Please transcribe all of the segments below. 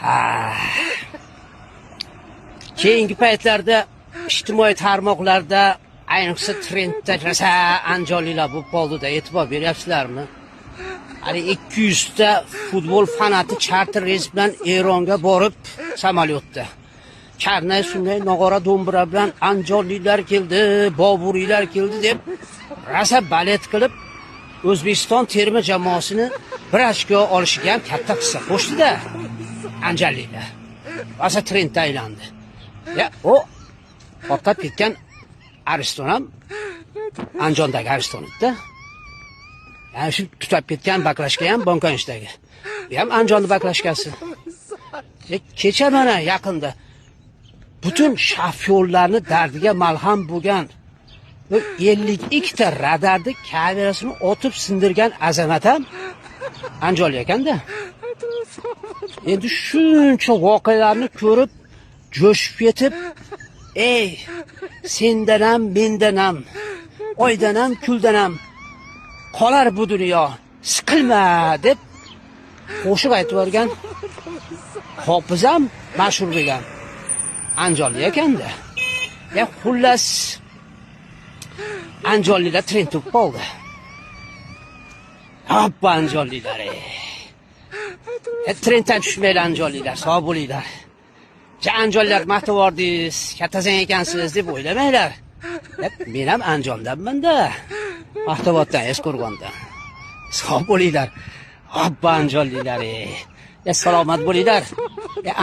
Ha. Keyingi paytlarda ijtimoiy tarmoqlarda, ayniqsa trendda rosa andijonliklar bo'lib qoldida, e'tibor beryapsizlarmi? Hali 200 ta futbol fanati charter reys bilan Eronga borib, samolyotda karnay, surnay, nog'ora, do'mbira bilan "Andijonliklar keldi, boburiylar keldi" deb rosa balet qilib, O'zbekiston terma jamoasini bir ochko olishiga ham katta hissa qo'shdida andijonliklar. Rosa trendga aylandi. Ya, o portlab ketgan Ariston ham Andijondagi Ariston edi. Ya'ni shu tutab ketgan баклажка ham Bonkonishdagi. Bu ham Andijonni баклажка si. Kecha mana yaqinda butun shofyorlarni dardiga malham bo'lgan bu 52 ta radarni kamerasini otib sindirgan Azamat ham andijonlik ekanda. Endi shuncha voqealarni ko'rib, jo'shib ketib, "Ey, sendan ham, mendan ham, oydan ham, kuldan ham qolar bu dunyo, siqilma" deb qo'shiq aytib yuborgan Hofiz ham mashhur bo'lgan andijonlik ekanda. Ya, xullas, andijonliklar trend bo'lib qoldi. Hoppa, andijonliklar, ey. Trenddan tushmanglar, andijonliklar, sog' bo'linglar. Ja, andijonlar maqtab yubordingiz, kattazang ekansiz deb o'ylamanglar. Men ham Andijondanman-da. Paxtavoddan, Esqo'rg'ondan. Sog' bo'linglar. Hoppa, andijonliklar, ey. Ya, salomat bo'linglar.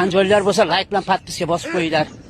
Andijonliklar bo'lsa, layk bilan подписка bosib qo'yinglar.